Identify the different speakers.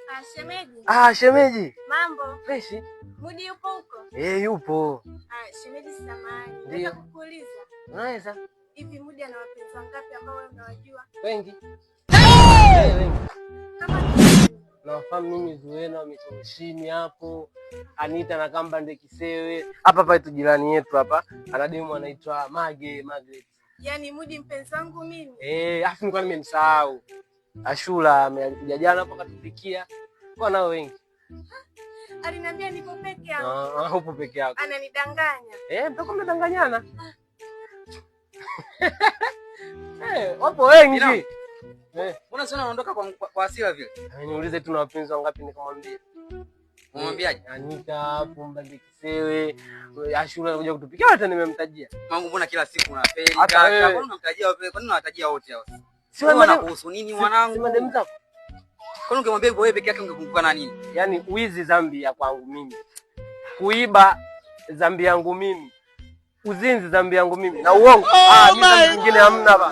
Speaker 1: Ah, shemeji.
Speaker 2: Ah, shemeji.
Speaker 1: Mambo.
Speaker 2: Fresh.
Speaker 1: Mudi yupo huko?
Speaker 2: Eh, yupo.
Speaker 1: Ah, shemeji samahani.
Speaker 2: Ndio.
Speaker 1: Nataka kukuuliza.
Speaker 2: Unaweza?
Speaker 1: Hivi Mudi ana wapenzi wangapi ambao wewe unawajua?
Speaker 2: Wengi. Hey, wengi.
Speaker 1: Kama
Speaker 2: Nawafahamu mimi Zuena Michoroshini hapo, Anita na Kamba Ndekisewe. Hapa hapa tu jirani yetu hapa. Ana demu anaitwa Mage Margaret.
Speaker 1: Yaani Mudi mpenzi wangu mimi.
Speaker 2: Eh, afu nilikuwa nimemsahau. Ashura alikuja jana hapo akatupikia. Kwa nao wengi.
Speaker 1: Aliniambia niko peke yangu.
Speaker 2: Ah, upo peke yako.
Speaker 1: Ananidanganya.
Speaker 2: Eh, mtakuwa mnadanganyana. Eh, wapo wengi. Eh,
Speaker 3: Mbona sio unaondoka kwa hasira vile?
Speaker 2: Niulize tu na wapenzi wangapi nikamwambia.
Speaker 3: Umwambiaje?
Speaker 2: Anita, Pumba Kisewe, Ashura anakuja kutupikia hata nimemtajia.
Speaker 3: Mangu, mbona kila siku unafeli
Speaker 2: Hata
Speaker 3: kaka?
Speaker 2: wewe.
Speaker 3: Mbona unamtajia wewe? Kwa nini unawatajia wote hao?
Speaker 2: Si
Speaker 3: Wewe
Speaker 2: wewe
Speaker 3: wanakuhusu nini mwanangu?
Speaker 2: Si mademu zako?
Speaker 3: Kwani ungemwambia hivyo wewe peke yake ungekumbuka na nini?
Speaker 2: Yaani wizi dhambi ya kwangu mimi. Kuiba dhambi yangu mimi. Uzinzi dhambi yangu mimi. Na uongo. Ah, mimi dhambi nyingine hamna ba.